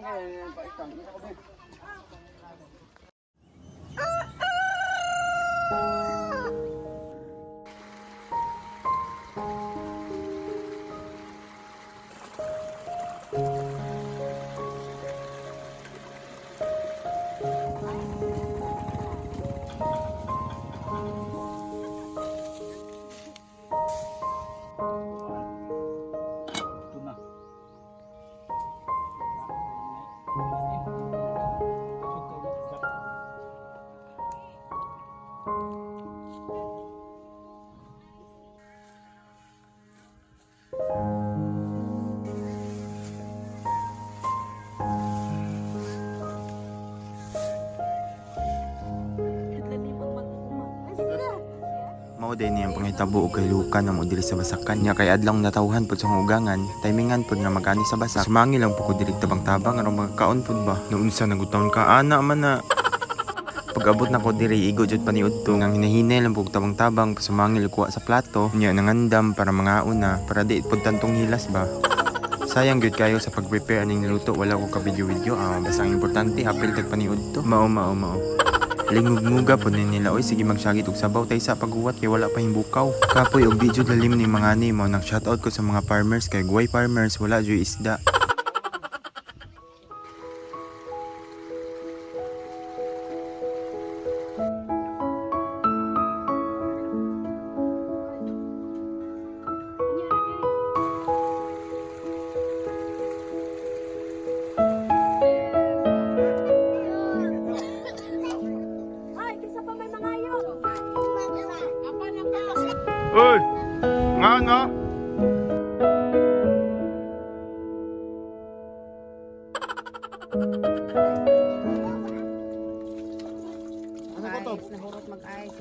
Ito na. Mao din niyang panghitabo og kahilukan na mo diri sa basakan nya kay adlong natawhan pud sa ugangan, timingan pud nga magani sa basak. Sumangil lang pud ko diri tabang-tabang aron magkaon pud ba. Noon sa nagutaon ka ana man na. Pag-abot na ko diri, igo jud paniudto nang hinahinay lang pug tabang-tabang, sumangil kuha sa plato nya nangandam para mangaon na, para di pud tantong hilas ba. Sayang gyud kayo sa pag-prepare aning niluto, wala ko ka video-video. Ah, basta ang importante apil tag paniudto. Mao, mao, mao. Lingugmuga po ni nila, oy, sige magsyagit og sabaw tay sa paghuwat kay wala pa himbukaw. Kapoy og di jud lalim ni mga ni mo nang shoutout ko sa mga farmers kay guway farmers wala jud isda. Ay, kinsa pa may mangayo? Oy! Nga nga. Ayos, nahurot mag-ayos.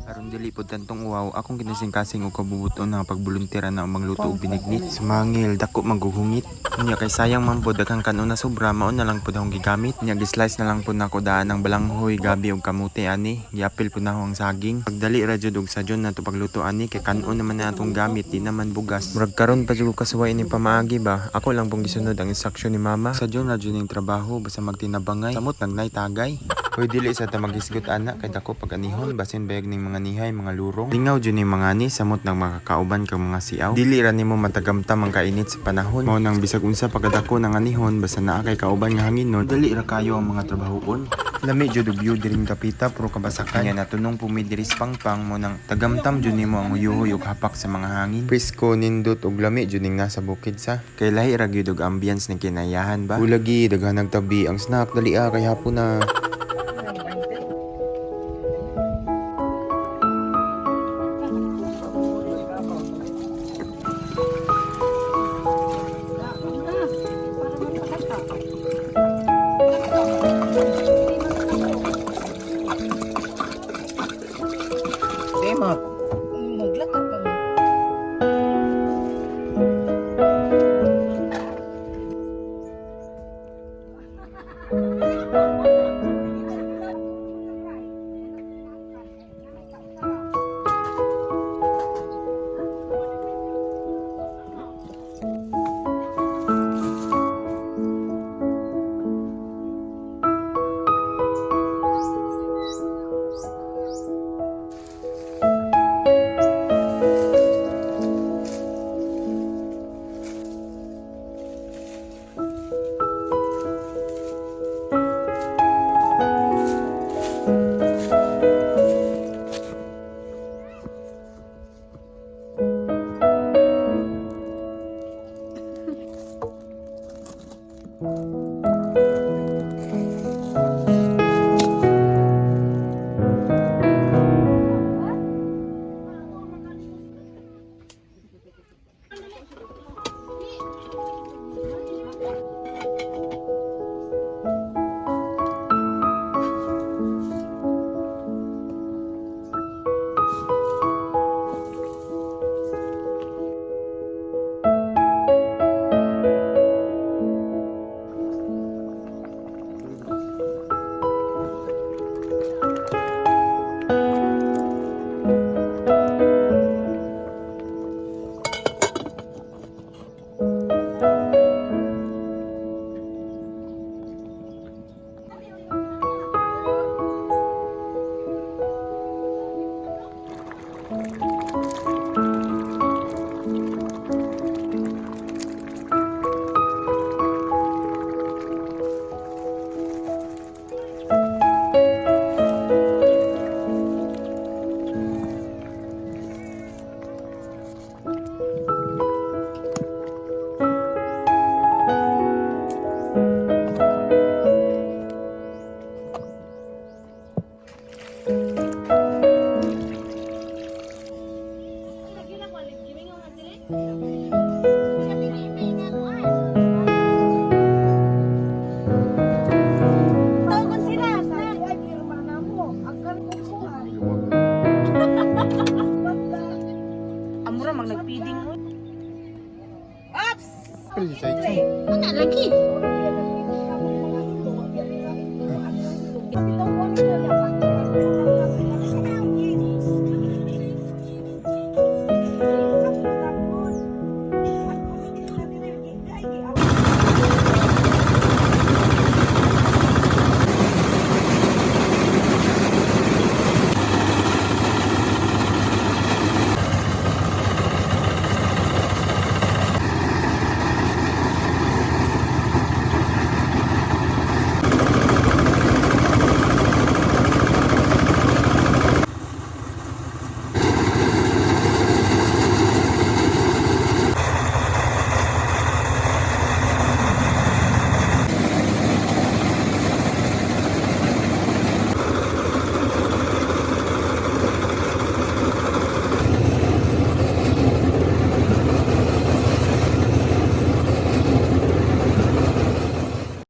Aron dili pod tantong uwaw, akong kinasingkasing og kabubuton nga pagbuluntiran na ang magluto og binignit. Sumangil, dako maguhungit. Unya kay sayang man pod daghang kanon na sobra, mao na lang pod akong gigamit. Nya gi-slice na lang pod nako daan ang balanghoy, gabi og kamote ani. Giapil pod nako ang saging. Pagdali ra jud og sadyon nato pagluto ani kay kanon naman na atong gamit, di naman bugas. Murag karon pa jud ko kasuway ini pamaagi ba. Ako lang pong gisunod ang instruction ni mama. Sadyon ra jud ning trabaho basta magtinabangay. Samot nagnay tagay. Hoy, dili sa ta maghisgot ana kay dako pag anihon basin bayag ning mga nihay mga lurong. Lingaw jud ning mga ni samot nang makakauban kang mga siaw. Dili ra nimo matagamtam ang kainit sa panahon. Mao nang bisag unsa pagkadako ng anihon basta naa kay kauban nga hanginon, dali ra kayo ang mga trabahoon. Lami jud og view diring kapita pro kabasakan. Nya natunong pumi diri sa pangpang mo nang tagamtam jud nimo ang huyuhoy ug hapak sa mga hangin. Presko nindot og lami jud ning nasa bukid sa. Kay lahi ra gyud og ambience ning kinayahan ba. Ulagi daghan nagtabi ang snack dali ah kay hapon na. Demo. Maglakad pa mo. Tawagon sila. Ay, pirma na mo. Ang kanong Amura mag nagpiding mo. Pili sa Ano lagi?